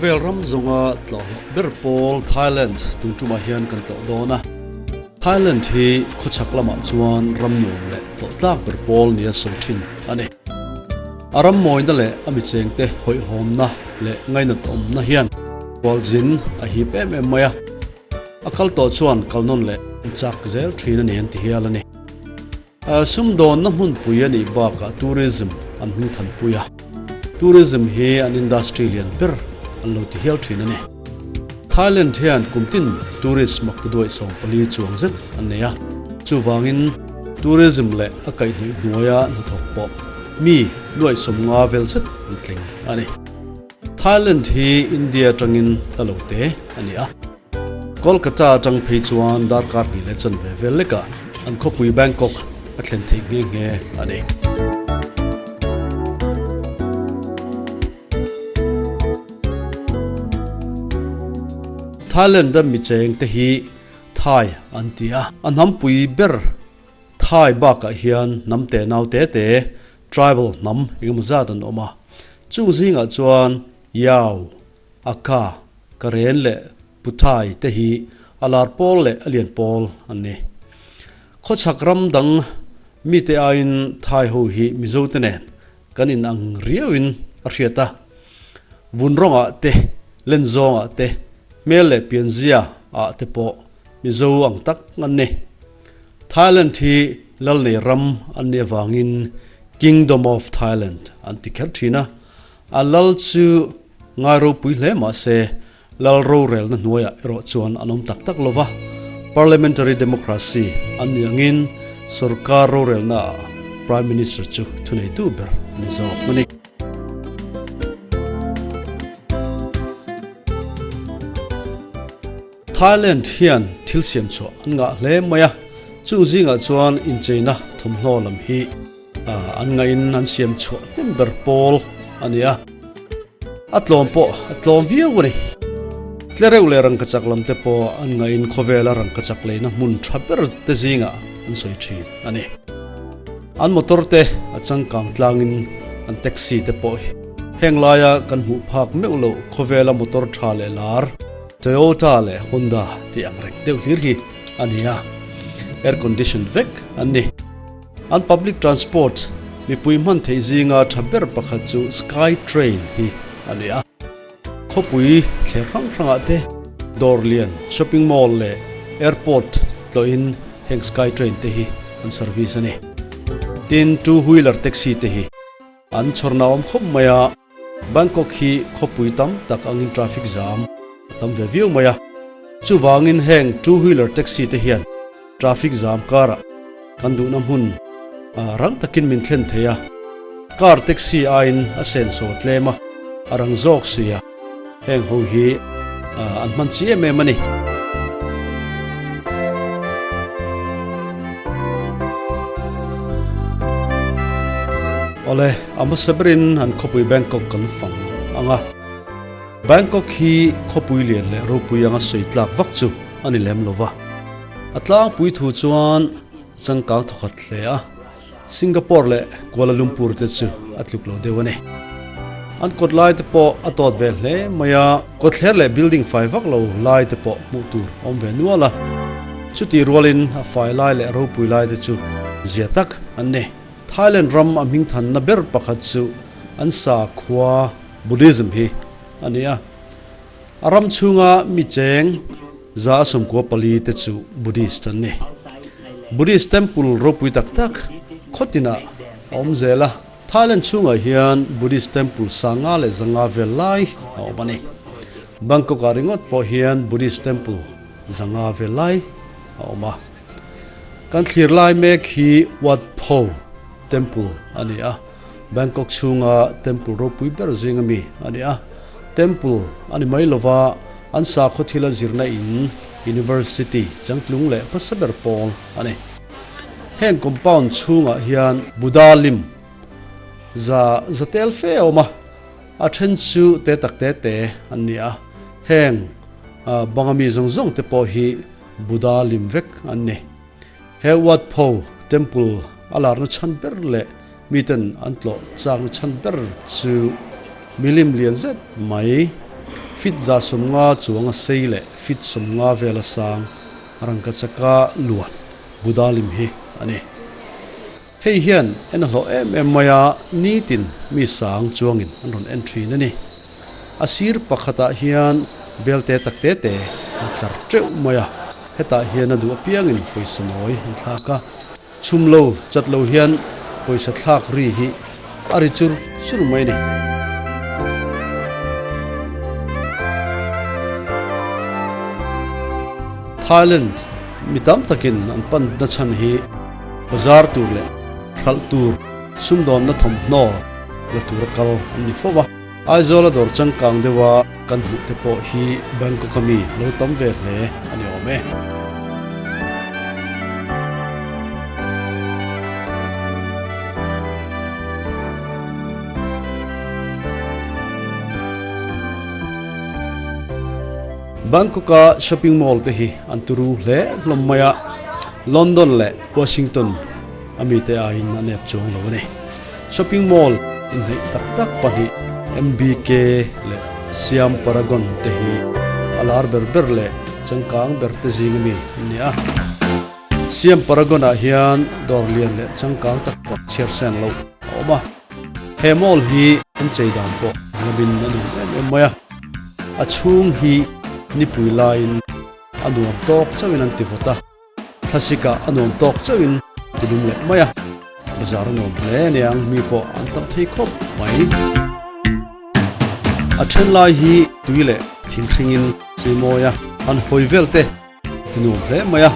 Khawvel ram zawnga tlawhhlawh ber pawl Thailand tun tumah hian kan tlawh dawn a. Thailand hi khawchhak lamah chuan ram nuam leh tlawh tlak ber pawl nia sawi thin a ni. A ram mawina leh a michengte hawihhawmna leh ngainat awmna hian kualzin a hip em em mai a. A kal tawh chuan kal nawn leh chak zel thin a ni an ti hial a ni. Sumdawnna hmunpui a nih bakah tourism an hming thanpui a, tourism hi an industry lian ber an lo ti hial thin a ni. Thailand hian kum tin tourist mak duai 14 chuang zet an nei a, chuvangin tourism leh a kaihhnawih hnuaia hnathawk pawh mi nuaih 50 vel zet an tling a ni. Thailand hi India atangin la lo te a ni a. Kolkata atang phei chuan darkar hnih leh chanve vel lekah an khawpui Bangkok a thlen theih nghe nghe a ni. Thailand-a mi cheng te hi Thai an ti a, a hnampui ber Thai bakah hian hnam te nau te te, tribal hnam engemaw zat an awm a. Chung zingah chuan Yao, Aka, Karen leh Puthai te hi a lar pawl leh a lian pawl an ni. Khawchhak ram dang mite aiin Thai ho hi Mizo te nen kan inang riauin a hriat a. Vun rawngah te, len zawngah te, hmel leh pianzia ah te pawh Mizo ang tak an ni. Thailand hi lal nei ram an nih avangin Kingdom of Thailand an ti kher thin a. A lal chu ngai ropui hle mah se, lal rorelna hnuaiah erawh chuan an awm tak tak lo va. Parliamentary democracy an nih angin sorkar rorelnaah Prime Minister chu thuneitu ber a ni zawk a ni. Thailand hian thil siam chhuah an ngah hle mai a, chung zingah chuan incheina thawmhnaw lam hi an ngahin an siam chhuah hnem ber pawl a ni a, a tlawm pawh a tlawm viau a ni. Tlereuh leh rangkachak lam te pawh an ngahin khawvela rangkachak leina hmun tha ber te zingah an sawi thin a ni. An motor te a changkang tlangin an taxi te pawh heng laia kan hmuh phak meuh loh khawvela motor tha leh lar Toyota leh Honda tih ang reng deuh hlir hi a ni a, air condition vek an ni. An public transport mipui hman theih zinga tha ber pakhat chu Sky Train hi a ni a. Khawpui thler hrang hrangah te dawr lian, shopping mall leh airport tlawhin heng Sky Train te hi an service a ni. Tin, two wheeler taxi te hi an chhawrna awm khawp mai a. Bangkok hi khawpui tam tak angin traffic jam a tam ve viau mai a. Chuvangin heng two wheeler taxi te hian traffic jam karah kan duhna hmun rang takin min thlen thei a. Car taxi aiin a senso tlem a, a rang zawk si a, heng ho hi an hman chi em em a ni. Awle, a hmasa berin an khawpui Bangkok kan fang ang a. Bangkok hi khawpui lian leh ropui anga sawi tlak vak chu a ni lem lo va. A tlangpui thu chuan a changkang thawkhat hle a. Singapore leh Kuala Lumpur te chu a tluk lo deuh a ni. An kawt lai te pawh a tawt ve hle mai a, kawtthler leh building fai vak lo lai te pawh hmuh tur a awm ve nual a. Chutih rualin a fai lai leh ropui lai te chu zia tak an ni. Thailand ram a hmingthanna ber pakhat chu an sakhua Buddhism hi a ni a. A ram chhunga mi cheng 194 te chu Buddhist an ni. Buddhist temple ropui tak tak khawtinah a awm zel a. Thailand chhungah hian Buddhist temple 500 leh 500 vel lai a awm a ni. Bangkok-ah ringawt pawh hian Buddhist temple 500 vel lai a awm a. Kan thlir lai mek hi Wat Pho Temple a ni a. Bangkok chhunga temple ropui ber zinga mi a ni a. Temple a ni mai lova, an sakhaw thila zirna in University changtlung leh hmasa ber pawl a ni. Heng compound chhungah hian Buddha lim za za tel fe a awm a, a then chu te tak te te an ni a. Heng banga mi zawng zawng te pawh hi Buddha lim vek an ni. He Wat Pho Temple a larna chhan ber leh miten an tlawh chakna chhan ber chu milim lian zet mai. Fit 150 chuanga sei leh fit 50 vela sang rangkachaka luan Buddha lim hi a ni. Hei hian en a hlawh em em mai a, nitin mi sang chuangin an rawn en thin a ni. A sir pakhatah hian belte tak te te an tlar teuh mai a, hetah hian a duh apiangin pawisa nawi an thlak a. Chhum lo chat lo hian pawisa thlak ri hi a ri chur chur mai a ni. Thailand mi tam takin an pan na chhan hi bazar tur leh hralh tur sumdawnna thawmhnaw la tura kal an ni fo va. Aizawla dawr changkang deuha kan hmuh te pawh hi Bangkok-a mi a lo tam ve hle a ni awm e. Bangkok-a shopping mall te hi an turu hle hlawm mai a, London leh Washington a mite aiin a nep chuang lo a ni. Shopping mall inhneih tak tak pahnih MBK leh Siam Paragon te hi a lar ber ber leh changkang ber te zing ami an ni a. Siam Paragon ah hian dawr lian leh changkang tak tak chhiar sen loh a awm a. He mall hi an chei dan pawh lamin a nuam em em mai a. A chhung hi nipui laiin a nuam tawk chauhin an ti vawt a. Thlasik ah a nuam tawk chauhin ti lum leh mai a, bazar a nuam hle aniang mi pawh an tam thei khawp mai. A then lai hi tui leh thil hringin chei mawi a, han hawi vel te ti nuam hle mai a,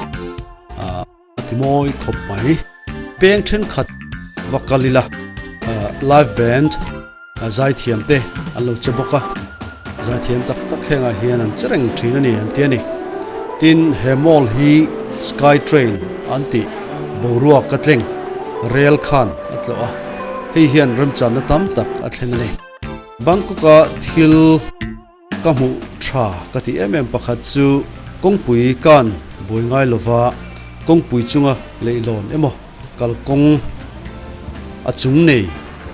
a ti mawi khawp mai. Peng thenkhat va kal ila live band Zaithiam te an lo che bawk a, zaithiam tak tak hengah hian an che reng thin a ni an ti a ni. Tin, he mall hi sky train an tih boruak a tleng rel khan a tlawh a, hei hian remchanna tam tak a thleng a ni. Bangkok a thil ka hmuh tha ka tih em em pakhat chu kawngpui kan buai ngai lova kawngpui chunga leihlawn emaw kalkawng a chung nei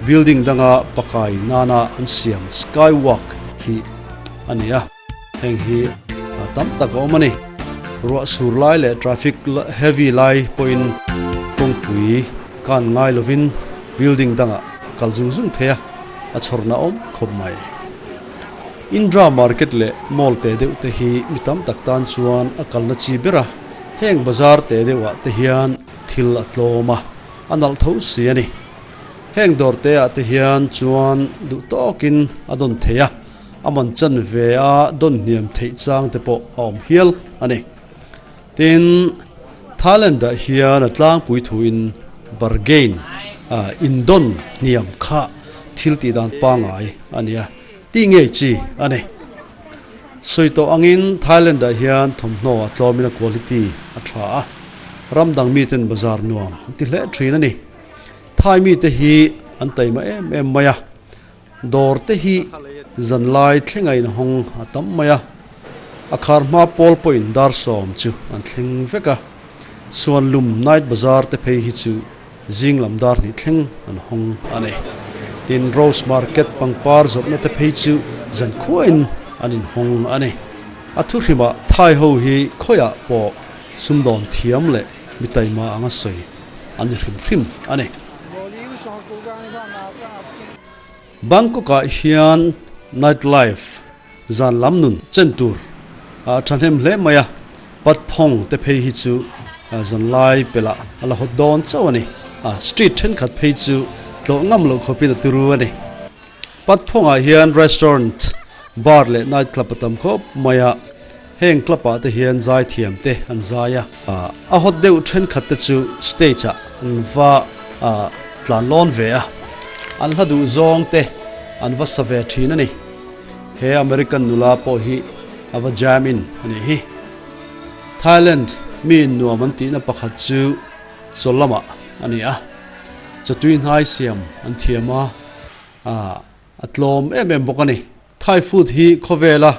building danga pakai nana an siam sky walk hi a ni a, heng hi tam tak a awm a ni. Ruah sur lai leh traffic heavy lai pawhin kawngpui kan ngai lovin building dangah a kal zung zung thei a, a chhawrna awm khawp mai. Indra Market leh Mall te deuh te hi mi tam tak tan chuan a kalna chi ber a, heng bazar te deuh ah te hian thil a tlawm a, a nalh tho si a ni. Heng dawr te ah te hian chuan duh tawkin a dawn thei a, a man chan ve a dawn hniam theih chang te pawh a awm hial a ni. Tin, Thailand ah hian a tlangpui thuin bargain, indawn hniam kha thil tih dan pangngai a ni a, tih ngei chi a ni. Sawi tawh angin Thailand ah hian thawmhnaw a tlawmin a quality a tha a, ram dang miten bazar nuam an ti hle thin a ni. Thai mite hi an taima em em mai a, dawr te hi zanlai thlenga inhawng a tam mai a, a khar hma pawl pawhin dar sawm chu an thleng vek a, Suanlum night bazar te phei hi chu Zing lam dar hnih thleng an hawng a ni. Tin, Rose Market pangpar zawrhna te phei chu zan khuain an inhawng a ni. A thuhrimah Thai ho hi khawiah pawh sumdawn thiam leh mi taima anga sawi an ni hrim hrim a ni. Bangkok-ah hian night life zan lam nun chen tur a thahnem hle mai a, patphawng te phei hi chu zanlai pelah a la hawt dawn chauh a ni. Street thenkhat phei chu tlawh ngam loh khawpin a turu a ni. Patphawngah hian restaurant, bar leh night club a tam khawp mai a, heng club ah te hian zaithiam te an zai a, a hawt deuh thenkhat te chu stage ah an va tlan lawn ve a, an hla duh zawng te an va sa ve thin a ni. He American nula pawh hi a va jam in a nih hi. Thailand mi in nuam an tihna pakhat chu chaw lamah a ni a, chawtui hnai siam an thiam a, a tlawm em em bawk a ni. Thai food hi khawvela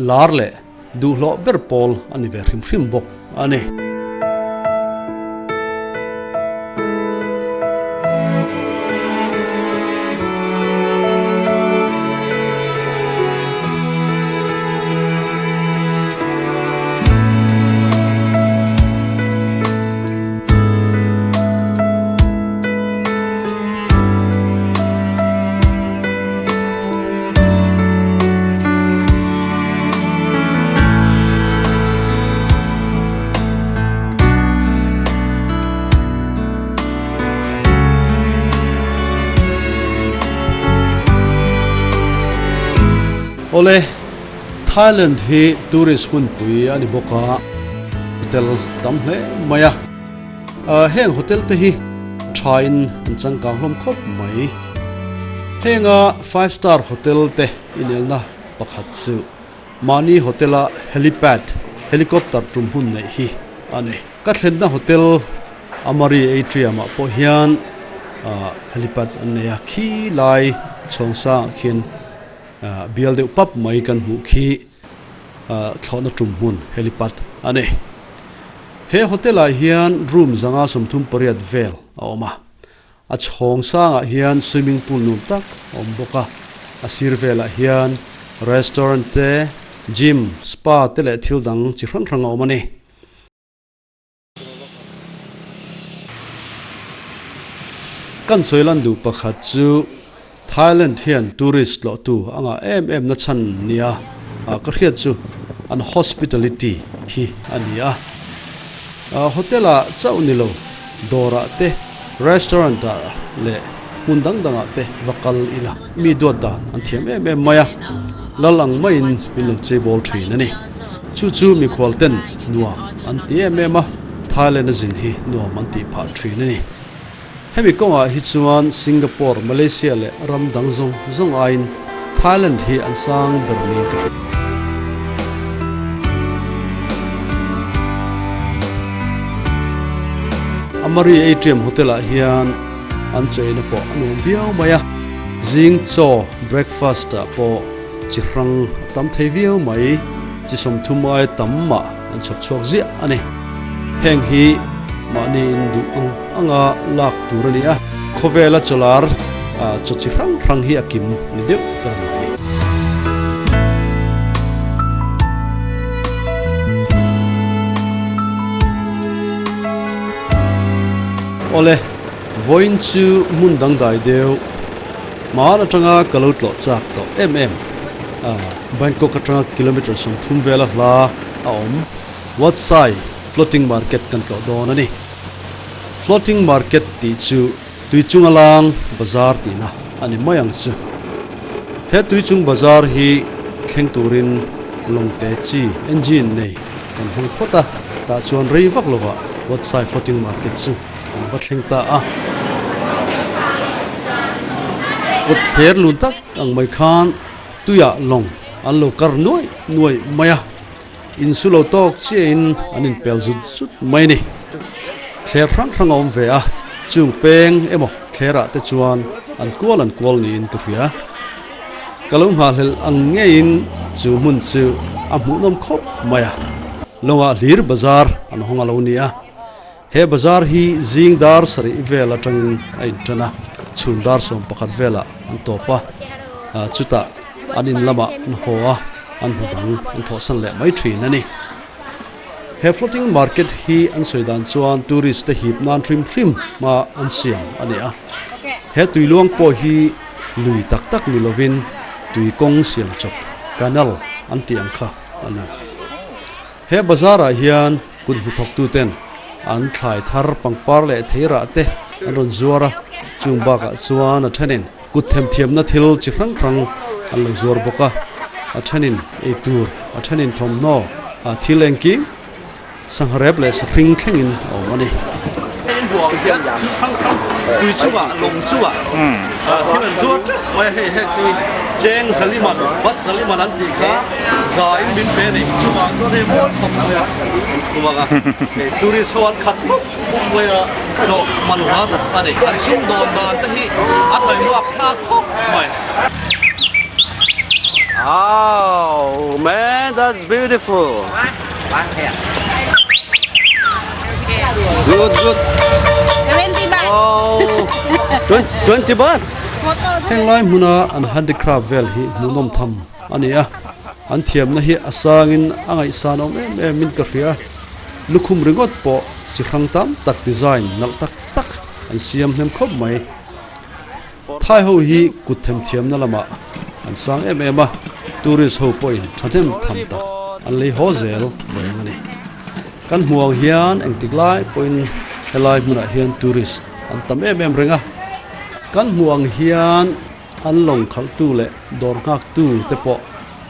lar leh duhhlawh ber pawl a ni ve hrim hrim bawk a ni. Awle, Thailand hi tourist hmunpui a ni bawk a, hotel tam hle mai a. Heng hotel te hi thain an changkang hlawm khawp mai. Henga five star hotel te inelna pakhat chu mahni hotel a helipad, helicopter tum hun neih hi a ni. Ka thlenna hotel Amari Atrium ah pawh hian helipad an nei a, khi lai chhawng sangah khian bial deuh pap mai kan hmuh khi thlawhna tum hmun helipad a ni. He hotel ah hian room 538 vel a awm a, a chhawng sangah hian swimming pool nuam tak a awm bawk a, a sir velah hian restaurant te, gym, spa te leh thil dang chi hrang hrang a awm a ni. Kan sawi lan duh pakhat chu Thailand hian tourist tlawhtu a ngah em em na chhan nia ka hriat chu an hospitality hi a ni a. Hotel ah chauh ni lo dawr ah te, restaurant ah leh hmun dang dang ah te va kal ila mi duat dan an thiam em em mai a, lal ang maiin min lo cheibawl thin a ni. Chu chu mikhual ten nuam an ti em em a, Thailand a zin hi nuam an tih phah thin a ni. Hemi kawngah hi chuan Singapore, Malaysia leh ram dang zawng zawng aiin Thailand hi an sang ber niin ka hria. Amari Atrium Hotel ah hian an chaw-eina pawh a nuam viau mai a, zing chaw, breakfast, ah pawh chi hrang a tam thei viau mai, chi 30 aia tam mah an chhawp chhuak ziah a ni. Heng hi mahni in duh ang anga lak tur a ni a, khawvela chawlar chaw chi hrang hrang hi a kim a ni deuh ber mai. Awle, vawiin chu hmun dangdai deuh hman atanga ka lo tlawh chak tawh em em. Bangkok atanga kilometre 30 vela hla a awm. Wat Sai Floating Market kan tlawh dawn a ni. Floating Market tih chu tuichunga lang bazar tihna a ni mai ang chu. He tuichung bazar hi thleng turin lawngte chi engine nei kan hmang phawt a, tah chuan rei vak lovah Wat Sai Floating Market chu kan va thleng ta a. Kawt thler lun tak ang mai khan tuiah lawng an lo kar nuai nuai mai a. Insu lo tawk chiahin an inpel zut zut mai a ni. Thler hrang hrang a awm ve a, chung peng emaw thlerah te chuan an kual an kual niin ka hria. Ka lo nghahhlelh ang ngeiin chu hmun chu a hmuhnawm khawp mai a, lawngah hlir bazar an hawng a lo ni a. He bazar hi zing dar sarih vel atangin a intan a, chhun dar 11 velah an tawp a, chutah an in lamah an haw a, an hmu dang an thawhsan leh mai thin a ni. He floating market hi an sawi dan chuan tourist te hip nan hrim hrim hma an siam a ni a, he tuiluang pawh hi lui tak tak ni lovin tui kawng siam chawp, canal, an tih ang kha a ni. He bazar ah hian kut hmuthawk tu ten an thlai thar pangpar leh theirah te an rawn zuar a, chung bakah chuan a thenin kut themthiamna thil chi hrang hrang an lo zuar bawk a, a thenin eitur, a thenin thawmhnaw, thil engkim sangha rep leh sahring thlengin a awm a ni. Heng hian thil hrang hrang tui chungah lawng chungah thil an zuar teuh mai a, hei heng hi cheng zaliman bat zaliman an tih kha za in min pe a ni chungah chuan hei mawi khawp mai a an khum ang a hei tourist ho an khat mup mup mai a tlawh man hla tak a ni an sumdawn dan te hi a taihmak thlak khawp mai. Wow man that's beautiful. Good good. 20 baht. Oh, 20 baht. Heng lai hmuna an handicraft vel hi hmuhnawm tham a ni a, an thiamna hi a sangin a ngaihsan awm em em in ka hria. Lukhum ringawt pawh chi hrang tam tak design nalh tak tak an siam hnem khawp mai. Thai ho hi kut themthiamna lamah an sang em em a, tourist ho pawhin thahnem tham tak an lei haw zel reng a ni. Kan hmuh ang hian engtik lai pawhin helai hmunah hian tourist an tam em em reng a, kan hmuh ang hian an lawng khalhtu leh dawr nghaktu te pawh.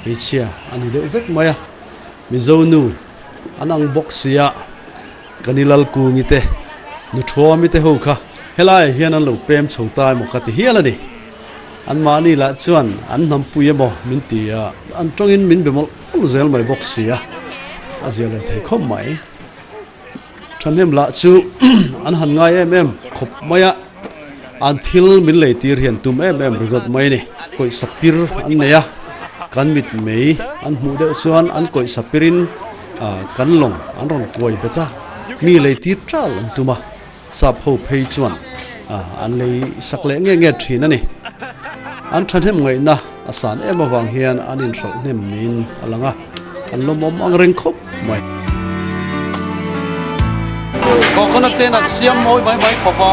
Hmeichhia a ni deuh vek mai a, Mizo nu an ang bawk sia, Kanilalkungi te, Nuthuami te ho kha helaiah hian an lo pem chho ta emaw ka ti hial a ni. Anmahni lah chuan an hnampui emaw min ti a, an tawngin min be mawlh mawlh zel mai bawk sia, a zia lo thei khawp mai. Thahnem lah chu an han ngai em em khawp mai a, an thil min lei tir hian tum em em ringawt mai a ni. Kawihsa pir an nei a, kan mit mei an hmuh deuh chuan an kawihsa pirin kan lawng an rawn kuai bet a, mi lei tir tal an tum a, sap ho phei chuan an lei sak leh nge nge thin a ni. An thahnem ngaihna a san em avang hian an inhralh hnem niin a lang a, an lawmawm ang reng khawp mai. Coconut ten an siam mawi mai mai khawp a,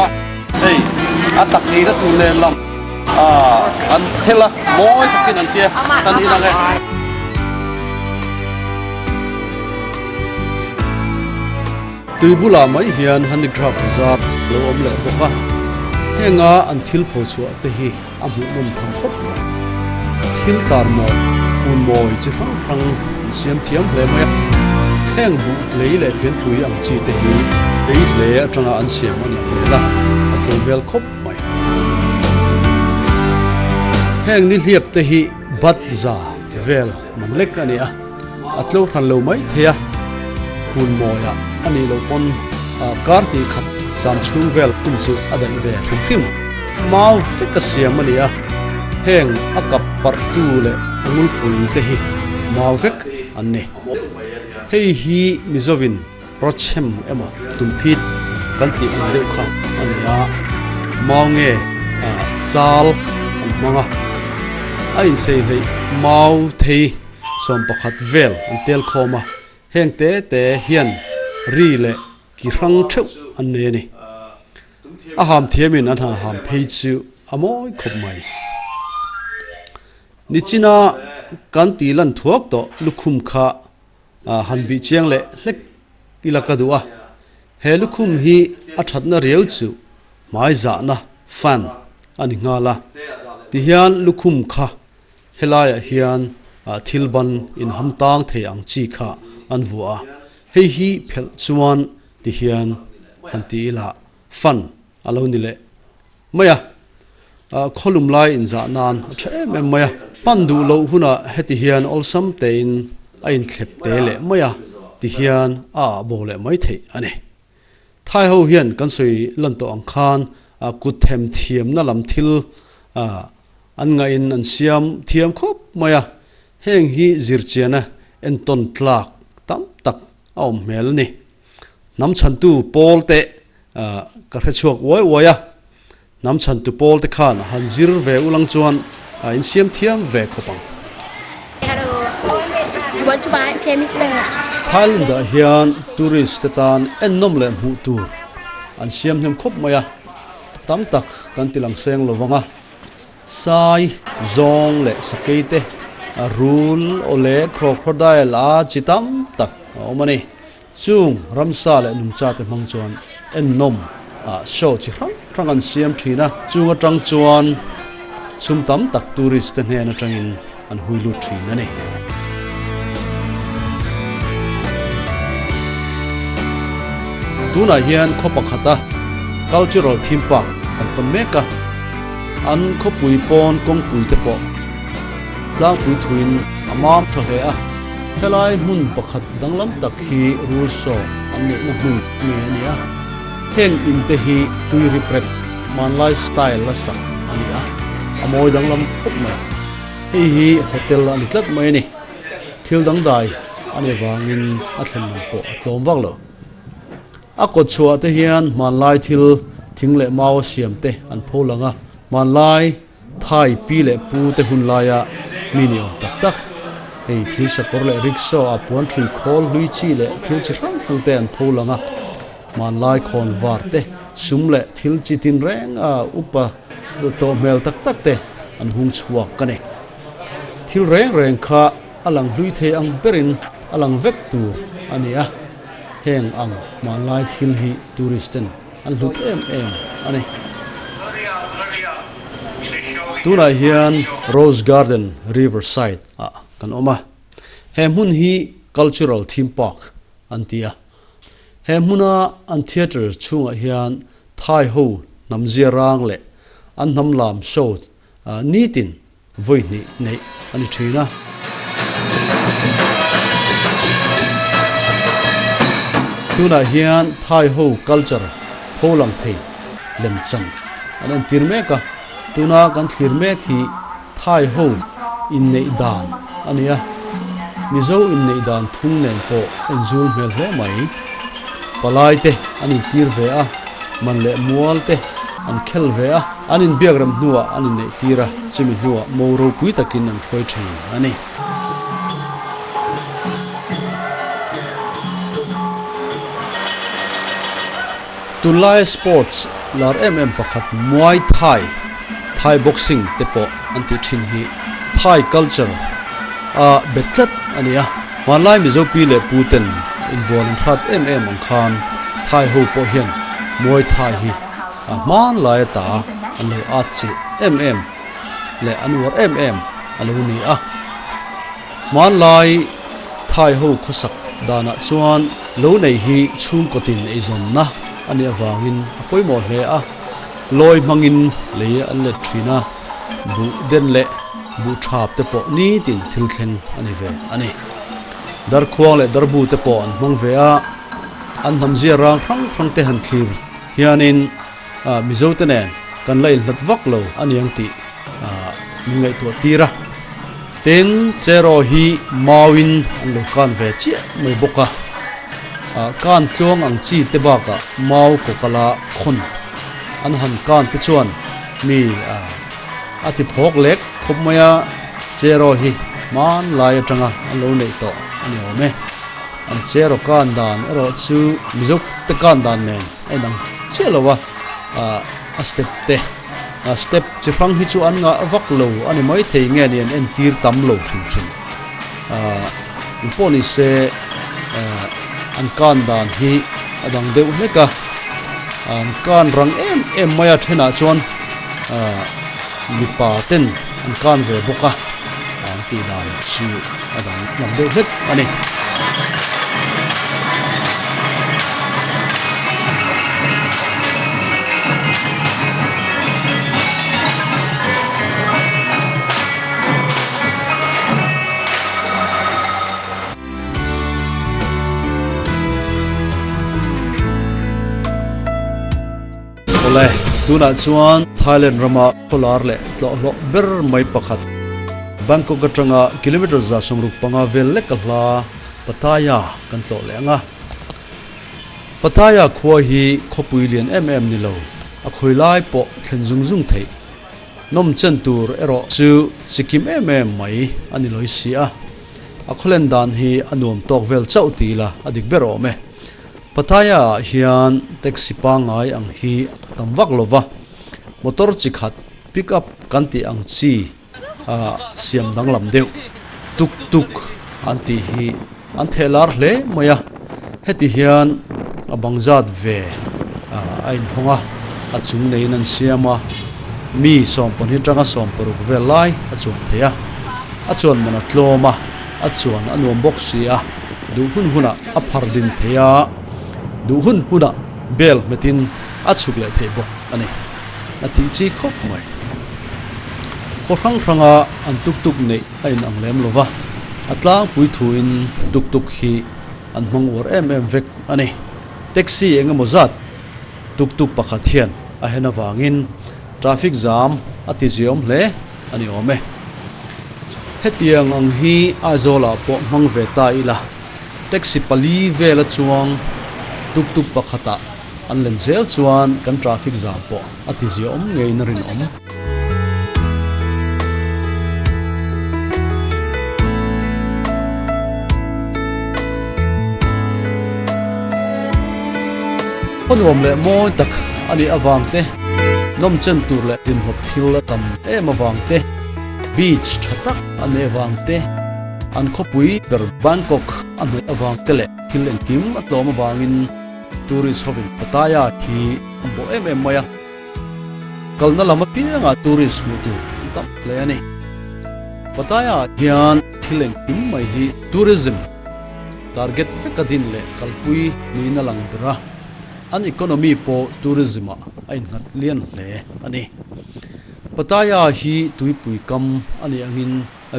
hei a tak eina tur nen lam an thel a, mawi takin an tia kan in ang e. Tui bulah mai hian handicraft bazar lo awm leh bawk a, henga an thil pho chhuah te hi a hmuhnawm tham khawp mai. Thil tar mawi, hun mawi chi hrang hrang an siam thiam hle mai a, heng buh tlei leh fianpui ang chi te hi ei hle atanga an siam a nih hmel a, a tlo hmel khawp mai. Heng nihliap te hi bat za vel man lek a ni a. A tlo hran lo mai thei a, hun mawiah a nih loh pawn kar hnih khat cham chhung vel hun chu a daih ve hrim hrim. Mau vek a siam a ni a, heng a kap parhtu leh a ngulpui te hi mau vek an ni. Hei hi Mizovin Rawchhem emaw tumphit kan tih ang deuh kha a ni a, mau nge chal an hmang a, a insei hleih mau thei 11 vel an tel khawm a, heng te te hian ri leh ki hrang theuh an nei a ni. A ham thiamin an han ham phei chu a mawi khawp mai. Nichina kan tih lan thuak tawh lukhum kha han bih chiang leh hlek ila ka duh a, he lukhum hi a thatna riau chu hmai zahna fan a ni nghal a, tihian lukhum kha helaiah hian thil ban inham tang thei ang chi kha an vuah a, hei hi phelh chuan tihian han ti ila fan a lo ni leh mai a, khawlum lai inzah nan a tha em em mai a, hman duh loh hunah heti hian awlsam tein a inthlep te leh mai a, tihian a ah bo leh mai theih a ni. Thai ho hian kan sawi lan tawh ang khan kut them thiamna lam thil an ngahin an siam thiam khawp mai a, heng hi zirchiana entawn tlak tam tak a awm hmel a ni. Hnam chhantu pawl te ka hre chhuak uai uai a, hnam chhantu pawl te khan han zir ve ulang chuan a insiam thiam ve khawp ang. Thailand ah hian tourist te tan ennawm leh hmuh tur an siam hnem khawp mai a, tam tak kan ti lang seng lo vang a. Sai, zawng leh sakei te, rul, awle, crocodile a chi tam tak a awm a ni. Chung ramsa leh nungcha te hmang chuan ennawm ah show chi hrang hrang an siam thin a, chung atang chuan sum tam tak tourist te hnen atangin an hui lut thin a ni. Tunah hian khaw pakhata cultural theme park an pawn mek a, an khawpui pawn kawngpui te pawh tlangpui thuin a mam tha hle a. Helai hmun pakhat danglam tak hi rul saw an neihna hmun nge a ni a, heng in te hi tui riprep hmanlai style la sak a ni a, a mawi danglam khawp mai. Hei hi hotel a ni tlat mai a ni. Thil dangdai a nih vangin a thlen man pawh a tlawm vak lo. A kawt chhuah te hian hmanlai thil thing leh mau a siam te an pho lang a, hmanlai Thai pi leh pu te hun laia mi ni awm tak tak, hei thil sakawr leh rickshaw a puan ṭhui khawl hlui chi leh thil chi hrang hrang te an pho lang a, hmanlai khawn var te, sum leh thil chi tin reng a upa tawh hmel tak tak te an hung chhuak a ni. Thil reng reng kha a lang hlui thei ang berin a lang vek tur a ni a, heng ang hmanlai thil hi tourist ten an hlut em em a ni. Tunah hian Rose Garden Riverside ah. kan awm a. He hmun hi Cultural Theme Park an ti a. He hmuna an theatre chhungah hian Thai ho hnam zia rang leh an hnam lam show nitin vawi hnih neih a ni thin a. Tunah hian Thai ho culture pho lang thei lemchan an entir mek a, tuna kan thlir mek hi Thai ho inneih dan a ni a, Mizo inneih dan phung nen pawh enzul hmel hle mai. Palai te an intir ve a, man leh mual te an khel ve a, an inbiak rem hnuah an inneih tir a, chumi hnuah mo ropui takin an hruai thin a ni. Tunlai sports lar em em pakhat Muay Thai, Thai boxing te pawh an tih thin hi Thai culture a bet tlat a ni a. Hmanlai Mizo pi leh pu ten inbual an hrat em em ang khan Thai ho pawh hian Muay Thai hi a hmanlai ata an lo at chilh em em leh an uar em em a lo ni a. Hmanlai Thai ho khawsak danah chuan lo nei hi chhungkaw tin eizawnna a nih avangin a pawimawh hle a, lawi hmangin lei an let thin a, buh den leh buh thap te pawh nitin thil thleng a ni ve a ni. Darkhuang leh darbu te pawh an hmang ve a, an hnamzia rang hrang hrang te han thlir hianin Mizo te nen kan la inhlat vak lo a niang tih min ngaihtuah tir a. Tin, Cheraw hi mauin an lo kan ve chiah mai bawk a, kan tluang ang chi te bakah mau kawkala khawn an han kan te chuan mi a ti phawk lek khawp mai a, Cheraw hi hmanlai atanga an lo neih tawh a ni awm e. An Cheraw kan dan erawh chu Mizo te kan dan nen a inang chiah lo a, a step te. Step chi hrang hi chu an ngah vak lo a ni maithei nge ni an entir tam lo hrim hrim. Eng pawh ni se an kan dan hi a dang deuh hlek a, an kan rang em em mai a thenah chuan mipa ten an kan ve bawk a, an tih dan chu a dang lam deuh hlek a ni. Awle, tunah chuan Thailand rama khawlar leh tlawhhlawh ber mai pakhat, Bangkok atanga kilometre 165 vel lek a hla Pattaya kan tlawh leh ang a. Pattaya khua hi khawpui lian em em ni lo, a khawi lai pawh thlen zung zung theih. Nawm chen tur erawh chu chikim em em mai a ni lawi si a. A khawlen dan hi a nuam tawk vel chauh ti ila a dik ber awm e. Pattaya ah hian taxi pangngai ang hi a tam vak lo va, motor chi khat pick up kan tih ang chi a siam danglam deuh tuk tuk an tih hi an theh lar hle mai a, heti hian a bang zat ve a inhawng a, a chung neiin an siam a, mi sawmpahnih atanga sawmparuk vel lai a chuan thei a, a chuan man a tlawm a, a chuan a nuam bawk si a. Duh hun hunah a phar din thei a, duh hun hunah bel hmetin a chhuk leh theih bawk a ni. A tih chi khawp mai. Khaw hrang hranga an tuk tuk neih a inang lem lo va, a tlangpui thuin tuk tuk hi an hmang uar em em vek a ni. Taxi eng emaw zat tuk tuk pakhat hian a hen avangin traffic jam a ti ziawm hle a ni awm e. Hetiang ang hi Aizawlah pawh hmang ve ta ila, taxi pali vela chuang tuk tuk pakhatah an len zel chuan kan traffic jam pawh a ti ziaawm ngeiin a rinawm. Khaw nuam leh mawi tak a nih avang te, nawmchen tur leh hlimhlawp thil a tam em avang te, Beach tha tak a nei avang te, an khawpui ber Bangkok a hnaih avang te leh thil engkim a tlawm avangin tourist hovin Pattaya hi an bawh em em mai a. Kalna lam apiangah tourist hmuh tur an tam hle a ni. Pattaya hian thil engkim mai hi tourism target vek a din leh kalpui niin a lang ber a, an economy pawh tourism ah a innghat lian hle a ni. Pattaya hi tuipui kam a nih angin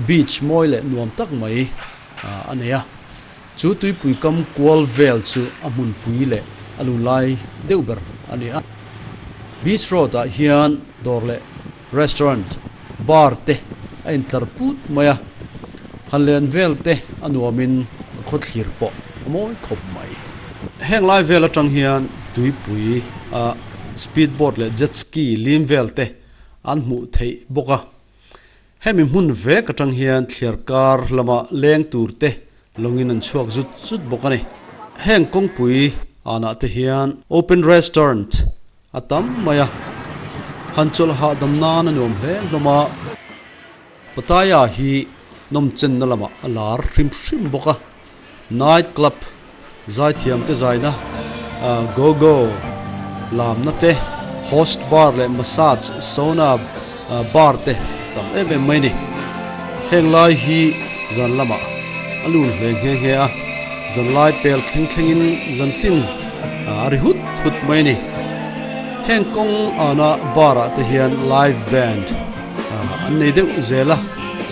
beach mawi leh nuam tak mai a nei a, chu tuipui kam kual vel chu a hmunpui leh a lunlai deuh ber a ni a. Beach road ah hian dawr leh Restaurant, bar te a intlar put mai a, han len vel te a nuamin a khawthlir pawh a mawi khawp mai. Heng lai vel atang hian tuipui a speed boat leh jet ski lim vel te an hmuh theih bawk a. Hemi hmun vek atang hian thliar kar lama leng tur te lawngin an chhuak zut zut bawk a ni. Heng kawngpui anah te hian open restaurant A tam mai a, han chawlh hahdam nan a nuam hle hlawm a, Pattaya hi nawmchenna lamah a lar hrim hrim bawk a, night club zaithiam te zaina go go lamna te, host bar leh massage sauna bar te tam em em mai a ni. Heng lai hi zan lamah a lun hle nghe nghe a, zan lai pel thleng thlengin zan tin a ri hut hut mai a ni. Heng kawng ana bar ah te hian live band an nei deuh zel a,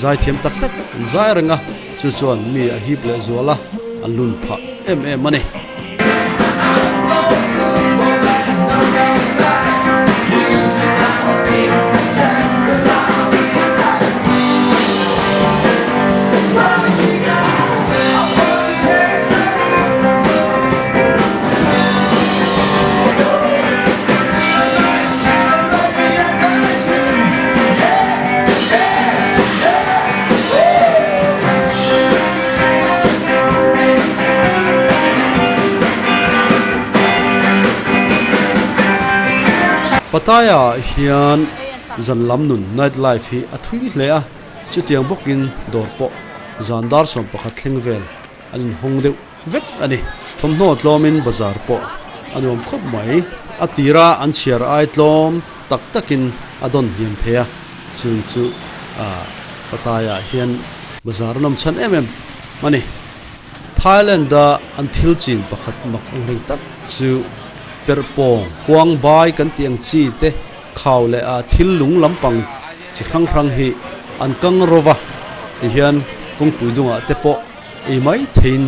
zaithiam tak tak an zai reng a, chu chuan mi a hip leh zual a, an lun phah em em a ni. Pattaya ah hian zan lam nun night life hi a thui hle a, chutiang bawkin dawr pawh zan dar 11 thleng vel an inhawng deuh vek a ni. Thawmhnaw tlawmin bazar pawh a nuam khawp mai. A tira an chhiar ai tlawm tak takin a dawn hniam thei a, chung chu Pattaya hian bazar a nawm chhan em em a ni. Thailand-a an thil chin pakhat mak ang reng tak chu perhpawng, khuang bai kan tih ang chi te khau leh a thil lung lampang chi hrang hrang hi an kang ro va tihian kawngpui dungah te pawh ei mai theiin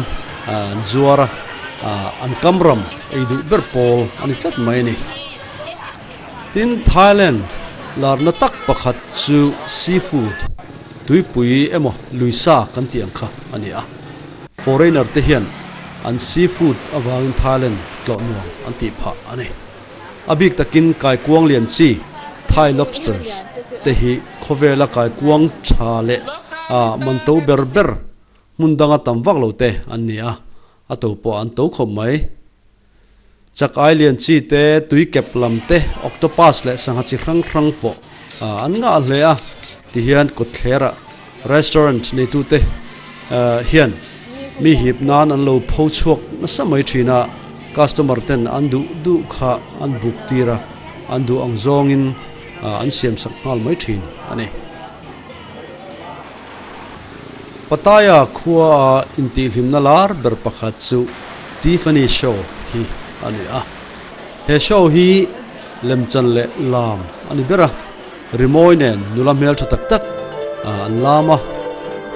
an zuar a, an kamram ei duh ber pawl a ni tlat mai a ni. Tin, Thailand larna tak pakhat chu seafood, tuipui emaw luisa kan tih ang kha a ni a. Foreigner te hian an seafood avangin Thailand tlawh nuam an tih phah a ni. A bik takin kaikuang lian chi, Thai lobsters, te hi khawvela kaikuang tha leh man to ber ber hmun danga tam vak lo te an ni a, a to pawh an to khawp mai. Chak ai lian chi te, tui kep lam te, octopus leh sangha chi hrang hrang pawh an ngah hle a, tihian kawtthlerah restaurant neitute hian mi hip nan an lo pho chhuak nasa mai thin a, customer ten an duh duh kha an buk tir a, an duh ang zawngin an siam sak nghal mai thin a ni. Pattaya khua a intihhlimna lar ber pakhat chu Tiffany Show hi a ni a, he show hi lemchan leh lam a ni ber a. Rimawi nen nula hmeltha tak tak an lam a,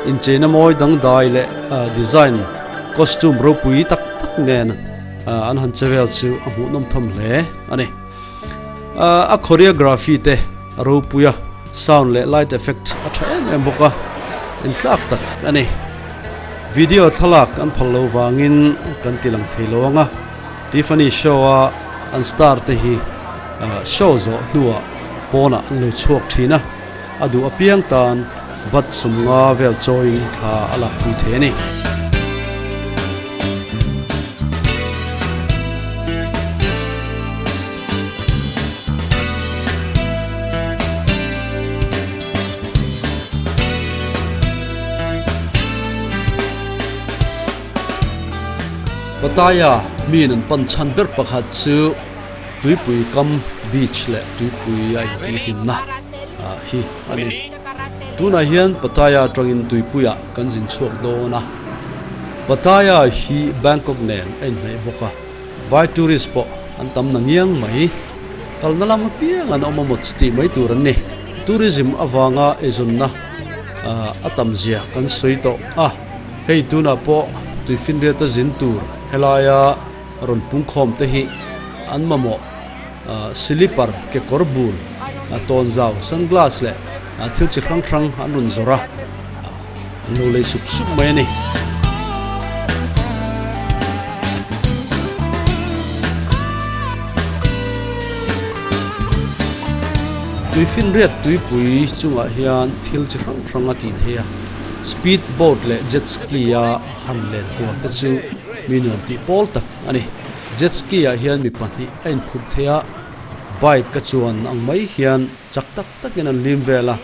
incheina mawi dangdai leh design costume ropui tak tak nen an han che vel chu a hmuhnawm tham hle a ni. A choreography te a ropui a, sound leh light effect a tha em em bawk a, entlak tak a ni. Video thlalak an phal lo vangin kan ti lang thei lo ang a, Tiffany show a an star te hi Show zawh hnuah pawnah an lo chhuak thin a, a duh apiang tan bat sumnga vel chawiin thla a lakpui thei a ni. Pattaya miin an pan chhan ber pakhat chu Tuipui kam beach leh tuipui a intihhlimna hi a ni. Tunah hian Pattaya atangin tuipuiah kan zin chhuak dawn a. Pattaya hi Bangkok nen a inhnaih bawk a, vai tourist pawh an tam na ngiang mai. Kalna lam apiang an awm a maw chuti mai tur an ni. Tourism avanga eizawnna a tam zia kan sawi tawh a, hei tunah pawh tuifinriata zin tur helaia rawn pungkhawm te hi an mamawh. Silipar, kekawr bul, tawnzau, sunglass leh thil chi hrang hrang an rawn zawrh a, an lo lei sup sup mai a ni. Tuifinriat tuipui chungah hian thil chi hrang hrang a tih theih a, speed boat leh jet ski a han len kual te chu mi nuam tih pawl tak a ni. Jet ski ah hian mi pahnih a inphurh thei a, bike a chuan ang mai hian chak tak takin an lim vel a,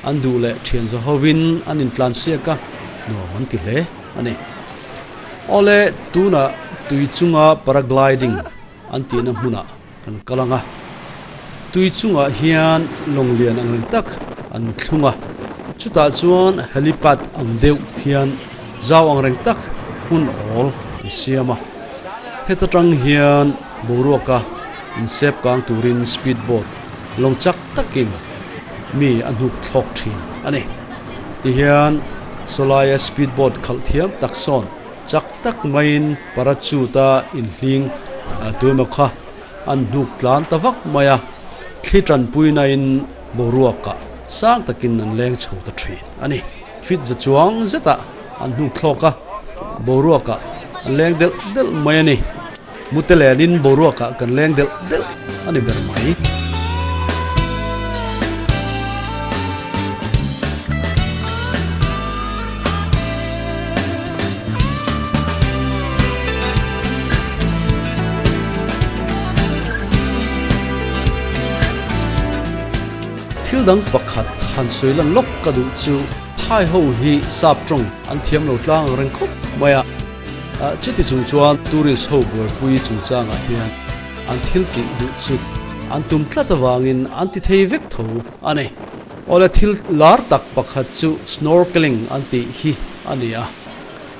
an duh leh thian za hovin an intlan siak a, nuam an ti hle a ni. Awle tunah tui chunga paragliding an tihna hmunah kan kal ang a, tui chungah hian lawng lian ang reng tak an thlung a, chutah chuan helipad ang deuh hian zau ang reng tak hmun awl an siam a, heta tang hian boruaka insep kang turin speed boat lawng chak takin mi a hnuk thlawk thin a ni. Tihian sawlaia speed boat khalh thiam tak sawn Chak tak maiin parachute-a inhling tuemaw kha an hnuk tlan ta vak mai a, thli tanpuinain boruakah sang takin an leng chho ta thin a ni. Fit za chuang zetah an hnuk thlawk a, boruakah an leng delh delh mai a ni. Mute lenin boruakah kan leng delh delh a ni ber mai. Thil dang pakhat han sawi lan lawk ka duh chu phai ho hi sap tawng an thiam lo tlang ang reng khawp mai a. Chuti chung chuan tourist ho buaipui chungchangah hian an thil tih duh chu an tum tlat avangin an ti thei vek tho a ni. Awle thil lar tak pakhat chu snorkeling an tih hi a ni a,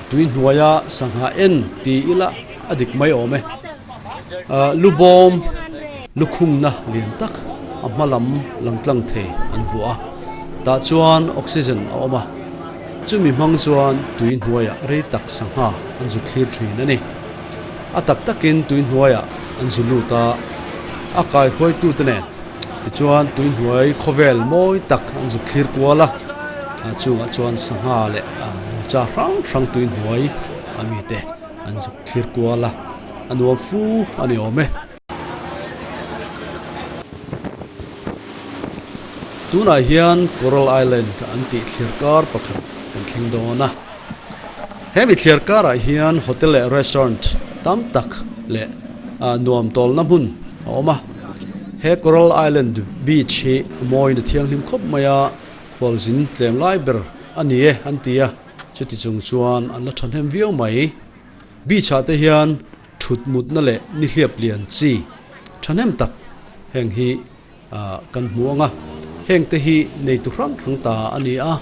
tui hnuaia sangha en ti ila a dik mai awm e. Lubawm lukhungna lian tak a hma lam lang tlang thei an vuah a, tah chuan oxygen a awm a, chumi hmang chuan tui hnuaiah rei tak sangha an zu thlir thin a ni. A tak takin tui hnuaiah an zu lut a, a kaihruaitute nen tichuan tui hnuai khawvel mawi tak an zu thlir kual a, chungah chuan sangha leh nungcha hrang hrang tui hnuai a mite an zuk thlir kual a, a nuam fu a ni awm e. Tunah hian Coral Island an tih thlir kar pakhat kan thleng dawn a. Hemi thliar karah hian hotel leh restaurant tam tak leh nuam tawlna hmun a awm a. He Coral Island beach hi a mawiin a thianghlim khawp mai a, khualzin tlem lai ber a ni e an ti a, chuti chung chuan an la thahnem viau mai. Beach ah te hian thut mutna leh nihliap lian chi thahnem tak heng hi Kan hmu ang a, hengte hi neitu hrang hrang ta a ni a.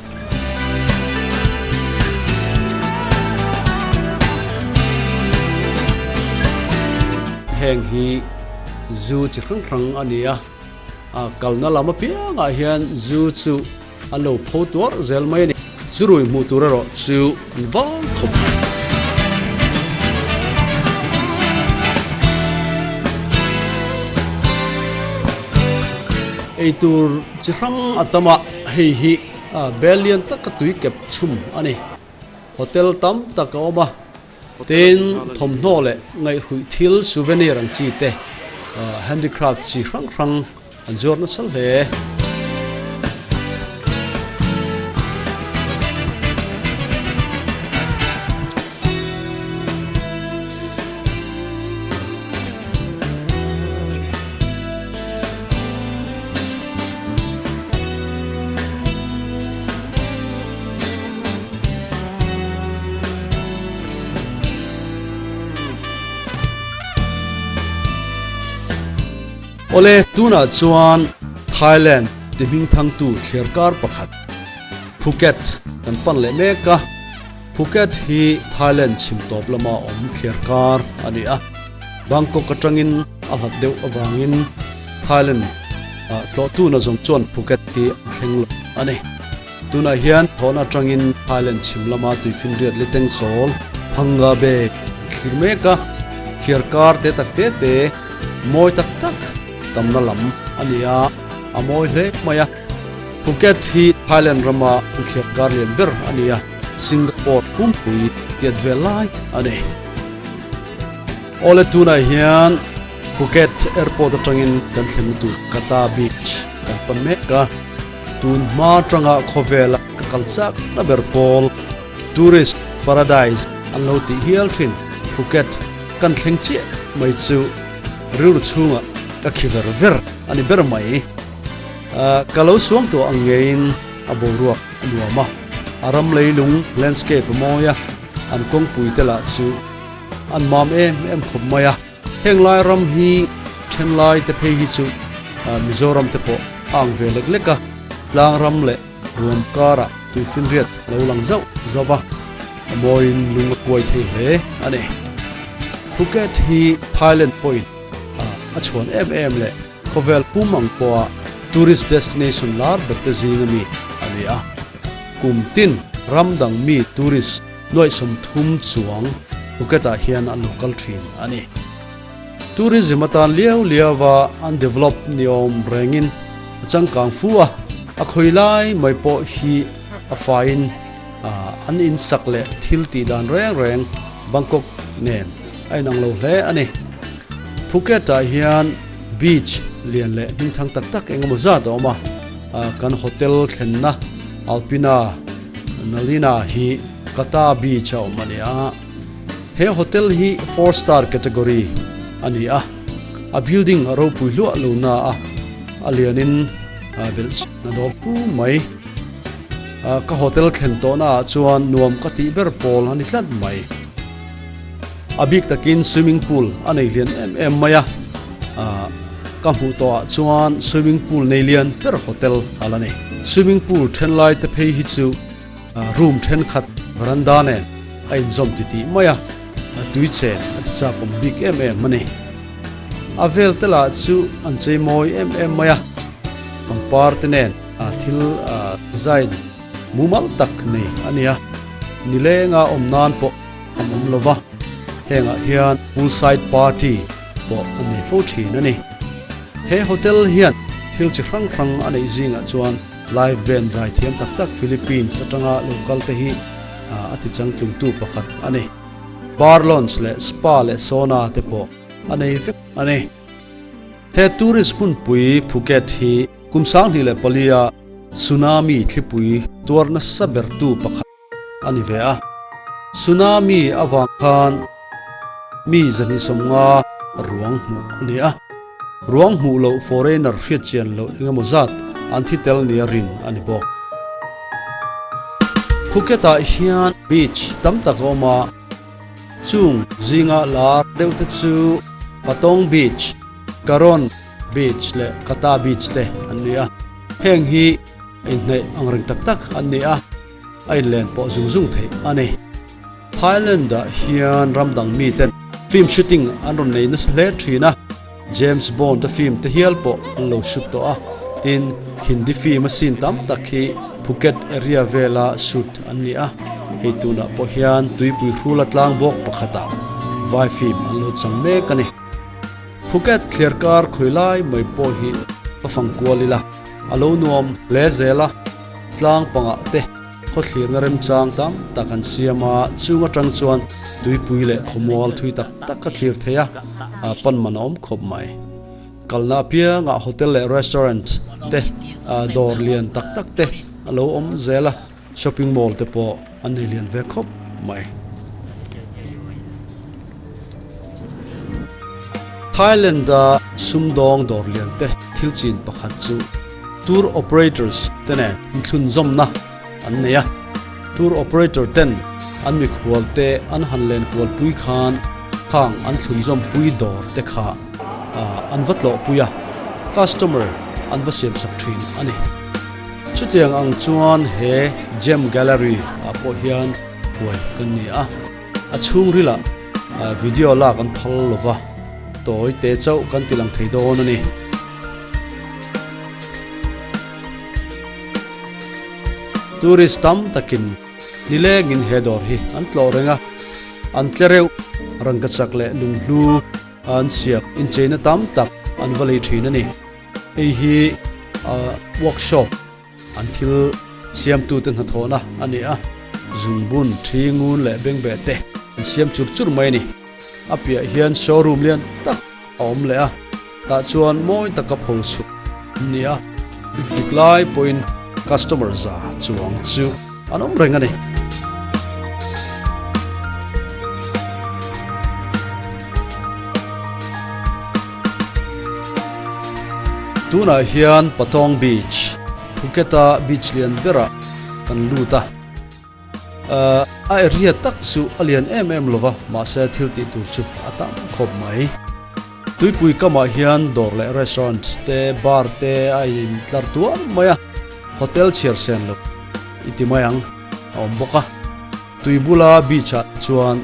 Heng hi zu chi hrang hrang a ni a, kalna lam apiangah hian zu chu an lo pho tuar zel mai a ni. Zu rui hmuh tur erawh chu an vang khawp mai. Eitur chi hrang a tam a, hei hi bel lian taka tui kep chhum a ni. Hotel tam tak a awm a, tin thawmhnaw leh ngaihhruih thil souvenir ang chi te, handicraft chi hrang hrang An zuar nasa hle. Awle, tunah chuan Thailand tihmingthangtu thliarkar pakhat Phuket kan pan leh mek a. Phuket hi Thailand chhim tawp lama awm thliarkar a ni a. Bangkok atangin a hlat deuh avangin Thailand ah tlawhtu nazawng chuan Phuket hi an thleng lo a ni. Tunah hian thawn atangin Thailand chhim lama tuifinriat liteng sawl Phanga Bay an thlir mek a, thliarkar te tak te te mawi tak tak tamna lam a ni a, a mawi hle mai a. Phuket hi Thailand rama an thliarkar lian ber a ni a, Singapore pumpui tiat vel lai a ni. Awle tunah hian Phuket Airport atangin kan thlenna tur Kata Beach kan pan mek a. Tun hma atanga khawvela ka kal chak na ber pawl Tourist Paradise an lo tih hial thin Phuket kan thleng chiah mai chu rilru chhungah ka khi ver ver a ni ber mai. Ka lo suang tawh ang ngeiin a boruak a nuam a, a ram leilung landscape a mawi a, an kawngpui te lah chu an mam em em khawp mai a. Heng lai ram hi then lai te phei hi chu Mizoram te pawh a ang ve lek lek a, tlang ram leh ruam karah tuifinriat a lo lang zauh zauh va, a mawiin lung a kuai thei hle a ni. Phuket hi Thailand pawhin a chhuan em em leh khawvel pum ang pawha tourist destination lar ber te zing ami a ni a. Kum tin ram dang mi tourist Nuaih 30 chuang Phuket-ah hian an lo kal thin a ni. Tourism atan liau liauva an develop ni awm rengin a changkang fu a, a khawi lai mai pawh hi a faiin an insak leh thil tih dan reng reng Bangkok nen a inang lo hle a ni. Phuket-ah hian beach lian leh hmingthang tak tak engemaw zat a awm a, kan hotel thlenna Alpina, Nalina hi Kata Beach a awm a ni a, he hotel hi four star category a ni a, a building a ropui hluah lo na a, a lianin belh a dawl fu mai. Ka hotel thlen tawhna ah chuan nuam ka tih ber pawl a ni tlat mai. A bik takin swimming pool a nei lian em em mai a, ka hmuh tawh ah chuan swimming pool nei lian ber hotel a la ni. Swimming pool then lai te phei hi chu room thenkhat veranda nen a inzawm titih mai a, tui chen a ti chak awm bik em em a ni. A vel te lah chu an chei mawi em em mai a, pangpar te nen thil design mumal tak nei a ni a, nilenga awm nan pawh an awm lo va, hengah hian poolside party pawh an nei fo thin a ni. He hotel hian thil chi hrang hrang a neih zingah chuan live band zai thiam tak tak Philippines atanga lo kal te hi a ti changtlungtu pakhat a ni. Bar lounge leh spa leh sauna te pawh a nei vek a ni. He tourist hmunpui Phuket hi kum 2004 a tsunami thlipui tuar nasa bertu pakhat a ni ve a. Tsunami avang khan mi 250 ruang hmuh a ni a. Ruang hmuh loh foreigner hriatchian loh engemaw zat an thi tel nia rin a ni bawk. Phuket-ah hian beach tam tak a awm a, chung zinga lar deuh te chu Patong Beach, Karon Beach leh Kata Beach te an ni a. Heng hi inhnaih angreng tak tak an ni a. A inlen pawh zung zung theih a ni. Thailand-ah hian ram dang miten film shooting an rawn nei nasa hle thin a, James Bond-a film te hial pawh an lo shoot tawh a, tin Hindi film a scene tam tak hi Phuket area vela shoot an ni a, hei tunah pawh hian tuipui hrula tlang bawk pakhatah vai film an lo chang mek a ni. Phuket thliarkar khawi lai mai pawh hi ka fang kual ila, a lo nuam hle zel a. Tlang pangah te khawthlirna remchang tam tak an siam a, chung atang chuan tuipui leh khawmual thui tak tak ka thlir thei a, pan man a awm khawp mai. Kalna apiangah hotel leh restaurant te, dawr lian tak tak te a lo awm zel a, shopping mall te pawh an nei lian ve khawp mai. Thailand-a sumdawng dawr lian te thil chin pakhat chu Tour operators te nen inthlunzawmna an nei a, tour operator ten an mikhual te an han len kualpui khan khang an thlunzawmpui dawr te kha an va tlawhpui a, customer an va siam sak thin a ni. Chutiang ang chuan he Gem Gallery ah pawh hian hruai kan ni a, a chhungrilah video lak an phal lo va, tawi te chauh kan ti lang thei dawn a ni. Tourist tam takin nilengin he dawr hi an tlawh reng a, an tle reuh, rangkachak leh lunghlu an siam incheina tam tak an va lei thin a ni. Hei hi workshop an thil siamtute hnathawhna a ni a, zungbun, thi ngun leh bengbeh te an siam chur chur mai a ni. A piah hian showroom lian tak a awm leh a, tah chuan mawi taka pho chhuk an ni a, dik dik lai pawhin customer za chuang chu an awm reng a ni. Tunah hian Patong Beach, Phuket-a beach lian berah kan lut a. A area tak chu a lian em em lova, mahse thil tih tur chu a tam khawp mai. Tuipui kamah hian dawr leh restaurant te, bar te a intlar tuar mai a, hotel chhiar sen loh i ti mai ang a awm bawk a. Tui bula beach ah chuan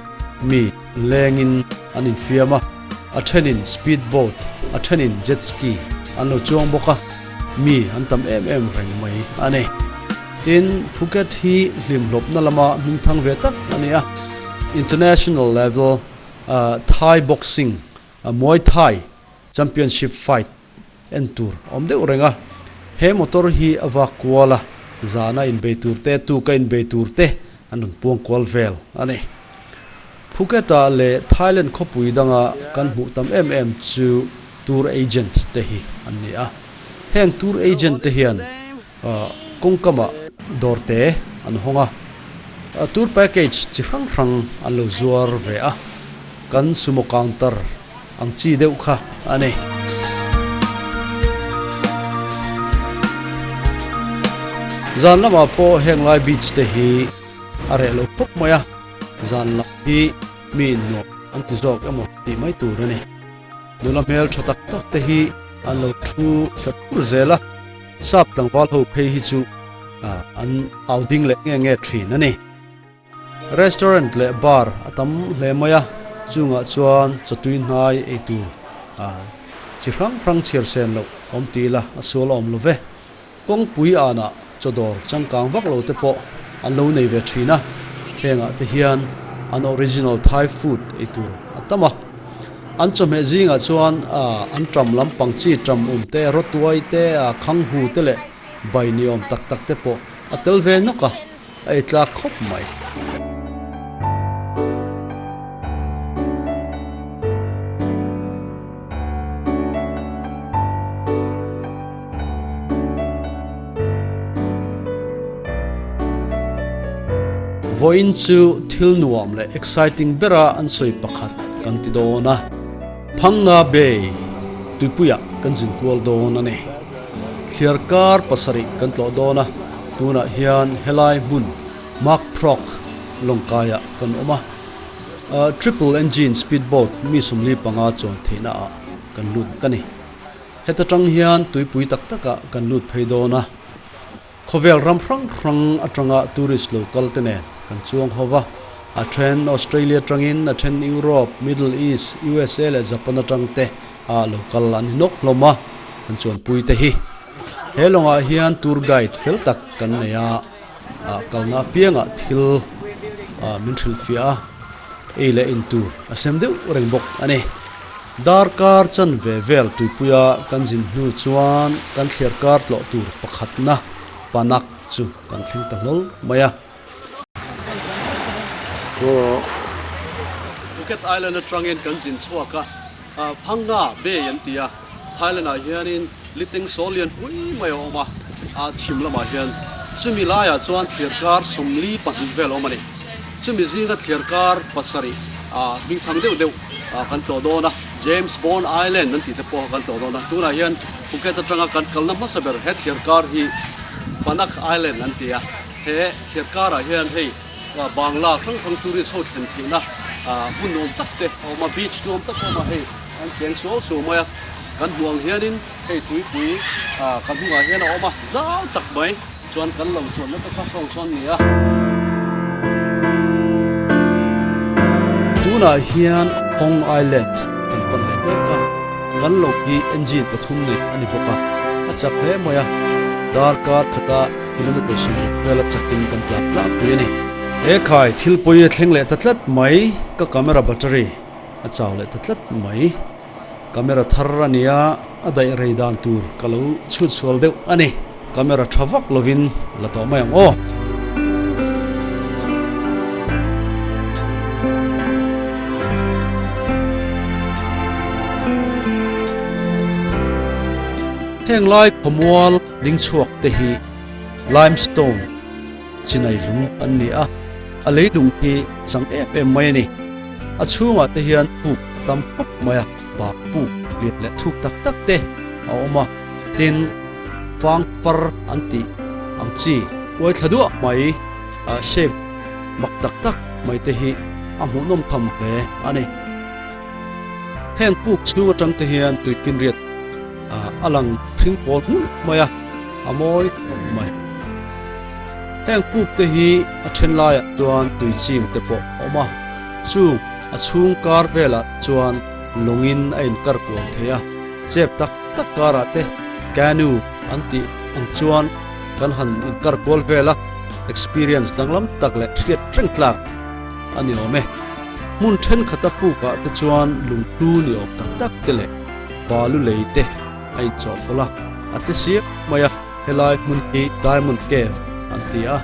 mi lengin an infiam a, a thenin speed boat, a thenin jet ski an lo chuang bawk a, mi an tam em em reng mai a ni. Tin, Phuket hi hlimhlawpna lama hmingthang ve tak a ni a, international level Thai boxing, Muay Thai championship fight en tur a awm deuh reng a, he motor hi a vak kual a, zana inbei tur te, tuka inbei tur te an rawn puang kual vel a ni. Phuket-ah leh Thailand khawpui danga kan hmuh tam em em chu tour agent te hi an ni a, heng tour agent te hian kawngkamah dawr te an hawng a, tour package chi hrang hrang an lo zuar ve a, kan sumo counter ang chi deuh kha a ni. Zan lamah pawh heng lai beach te hi a reh lo khawp mai a, zan lam hi mi nuam an ti zawk emaw tih mai tur a ni. Nula hmel tha tak tak te hi an lo thu fer fur zel a, sap tlangval ho phei hi chu an au ding leh nge nge thin a ni. Restaurant leh bar a tam hle mai a, chungah chuan chawtui hnai ei tur chi hrang hrang chhiar sen loh awm ti ila a sual a awm lo ve. Kawngpui anah chawdawr changkang vak lo te pawh an lo nei ve thin a, hengah te hian an original Thai food ei tur a tam a. An chawhmeh zingah chuan an ṭam lampang chi ṭam um te, rawtuai te, khanghu te leh bai ni awm tak tak te pawh a tel ve nawk a. A ei tlak khawp mai. Vawiin chu thil nuam leh exciting bera an sawi pakhat kan ti dawn a. Phanga Bay tuipuiah kan zin kual dawn a ni. Thliar kar pasarih kan tlawh dawn a, tunah hian helai hmun Mark Prok lawngkaiah kan awm a. Triple engine speed boat mi 45 chuan theihna ah kan lut ka ni. Heta tang hian tuipui tak takah kan lut phei dawn a. Khawvel ram hrang hrang atanga tourist lo kal te nen kan chuang ho va, a then Australia atangin, a then Europe, Middle East, USA leh Japan atang te a lo kal an ni nawk hlawm a, an chuanpui te hi. He lawngah hian tour guide fel tak kan nei a, kalna apiangah thil min hrilhfiah a, ei leh in tur a sem deuh reng bawk a ni. Darkar chanve vel tuipuia kan zin hnu chuan kan thliar kar tlawh tur pakhatna panak chu kan thleng ta hlawl mai a. Phuket Island atangin kan zin chhuak a, Phang Nga Bay an ti a, Thailand ah hianin Liteng sawl lian pui mai a awm a, a chhim lamah hian chumi laiah chuan thliar kar 42 vel a awm a ni. Chumi zinga thliar kar pasarih hmingthang deuh deuh kan tlawh dawn a, James Bond Island an tih te pawh kan tlawh dawn a. Tunah hian Phuket atanga kan kalna hmasa ber he thliar kar hi Panak Island an ti a, he thliar karah hian hei Bangla hrang hrang tourist ho thlen theihna hmun nuam tak te a awm a, beach nuam tak a awm a, hei an cheng suau suau mai a. Kan hmuh ang hianin hei tuipui Kan hnungah hian a awm a, zau tak mai chuan kan lo chuan nasa kha sawn sawn nia. Tunah hian Hong Island kan pan leh mek a, kan lo hi engine pathum nei a ni bawk a, a chak hle mai a, darkar khata kilometer 60 vela chakin kan tlan tlangpui a ni. He khai thil pawi a thleng leh ta tlat mai, ka camera battery a chau leh ta tlat mai. Camera thar a nia, a daih rei dan tur ka lo chhut sual deuh a ni. Camera tha vak lovin la tawh mai ang aw. Heng lai khawmual ding chhuak te hi limestone chinai lung an ni a, a leilung hi chang em em mai a ni. A chhungah te hian puk a tam khawp mai a, bak puk lian leh thuk tak tak te a awm a, tin fang far an tih ang chi uai thla duah mai shape mak tak tak mai te hi a hmuhnawm tham hle a ni. Heng puk chhung atang te hian tuifinriat a lang hring pawl hmulh mai a, a mawi khawp mai. Heng puk te hi a then laiah chuan tui chim te pawh a awm a, chung a chhung kar velah chuan lawngin a inkar kual thei a, chep tak tak karah te canoe an tih ang chuan kan han inkar kual vel a, experience danglam tak leh hriat reng tlak a ni awm e. Hmun thenkhat a pukah te chuan lungtu ni awm tak tak te leh balu lei te a inchawhpawlh a, a tle siam mai a. Helai hmun hi Diamond Cave an ti a.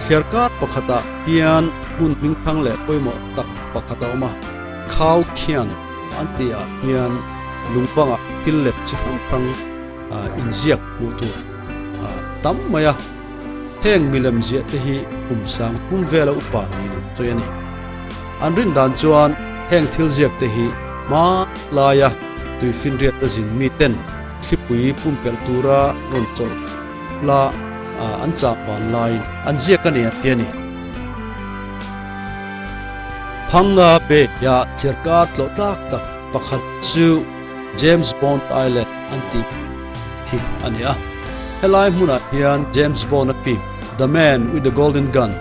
Thliarkar pakhatah hian hmun hmingthang leh pawimawh tak pakhat a awm a, Khau Khian an tihah hian lungpangah thil lep chi hrang hrang inziak hmuh tur tam mai a. Heng milem ziah te hi kum sang pum vela upa niin an sawi a ni. An rin dan chuan heng thil ziak te hi hma laia tuifinriat a zin mi ten thlipui pumpelh tura rawn chawlh la an chah ban laiin an ziak a ni an ti a ni. Phanga Bay ah thliarkar tlawh tlak tak pakhat chu James Bond Island an tih hi a ni a. Helai hmunah hian James Bond-a film The Man with the Golden Gun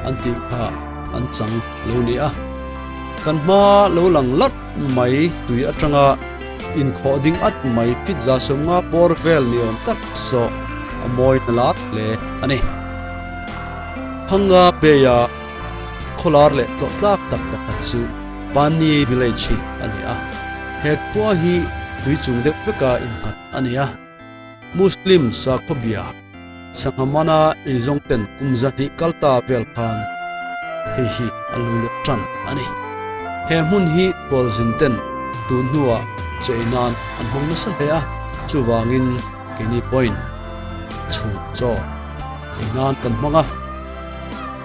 an tih kha an chang lo ni a. Kan hma lo lang lat mai tui atanga inkhawh ding at mai fit za 50 bawr vel ni awm tak saw a mawi na lar hle a ni. Phanga Bay-a khawlar leh tlawh tlak tak pakhat chu Pani Village hi a ni a. He khua hi tui chung deuh veka innghat a ni a. Muslim sakhawbia sangha mana eizawng ten kum zahnih kalta vel khan hei hi an lo luah tan a ni. He hmun hi khualzin ten tun hnuah chaw ei nan an hmang nasa hle a, chuvangin keini pawhin chhun chaw ei nan kan hmang a.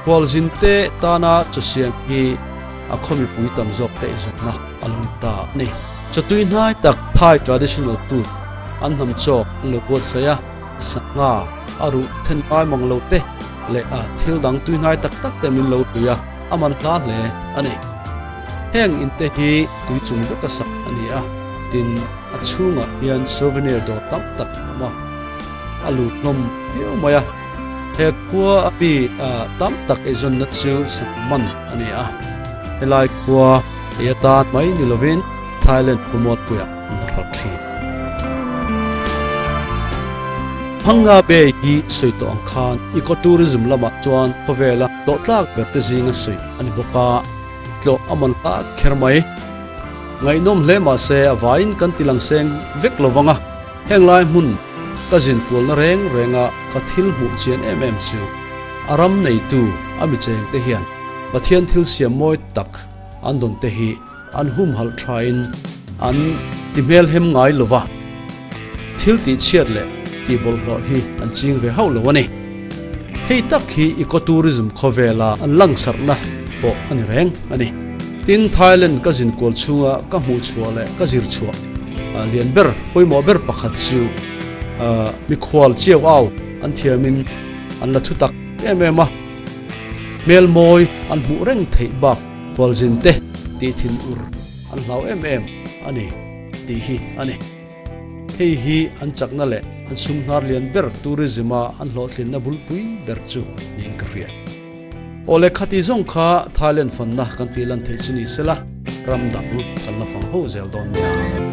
Khualzin te tana chaw siam hi a khaw mipui tam zawk te eizawnna a lo ni ta a ni. Chawtui hnai tak Thai traditional food an hnam chawk an lo buatsaih a, sangha, a ruh then ngai mang lo te leh a thil dang tui hnai tak tak te min lo tui a, a man hla hle a ni. Heng in te hi tui chung veka sak a ni a, tin a chhungah hian souvenir dawr tam tak a awm a, a lut hlawm viau mai a. He khua a mi tam tak eizawnna chu sangha man a ni a, helai khua ei atan mai ni lovin Thailand khawmualpuiah an va hralh thin. Phanga Bay hi sawi tawh ang khan ecotourism lamah chuan khawvela tlawh tlak ber te zinga sawi a ni bawk a, tlawh a man hlak kher mai. Ngaihnawm hle mahse a vaiin kan ti lang seng vek lo vang a, heng lai hmun ka zin kualna reng renga ka thil hmuh chian em em chu a ram neitu a mi cheng te hian Pathian thil siam mawi tak an dawn te hi an humhalh thain an ti hmelhem ngai lo va, thil tihchhiat leh tihbawlhhlawh hi an ching ve hauh lo a ni. Hei tak hi ecotourism khawvela an langsarhna pawh a ni reng a ni. Tin, Thailand ka zin kual chhunga ka hmuh chhuah leh ka zir chhuah lian ber, pawimawh ber pakhat chu mikhual chiau au an thiamin an la thu tak em em a, hmel mawi an hmuh reng theih bak Khualzin te tih thin ur an hlau em em a ni tih hi a ni. Hei hi an chakna leh an sum hnar lian ber tourism a an hlawhtlinna bulpui ber chu niin ka hria. Awle khati zawng kha Thailand fanna kan tih lan theih chu ni sela, ram dang kan la fang ho zel dawn nia.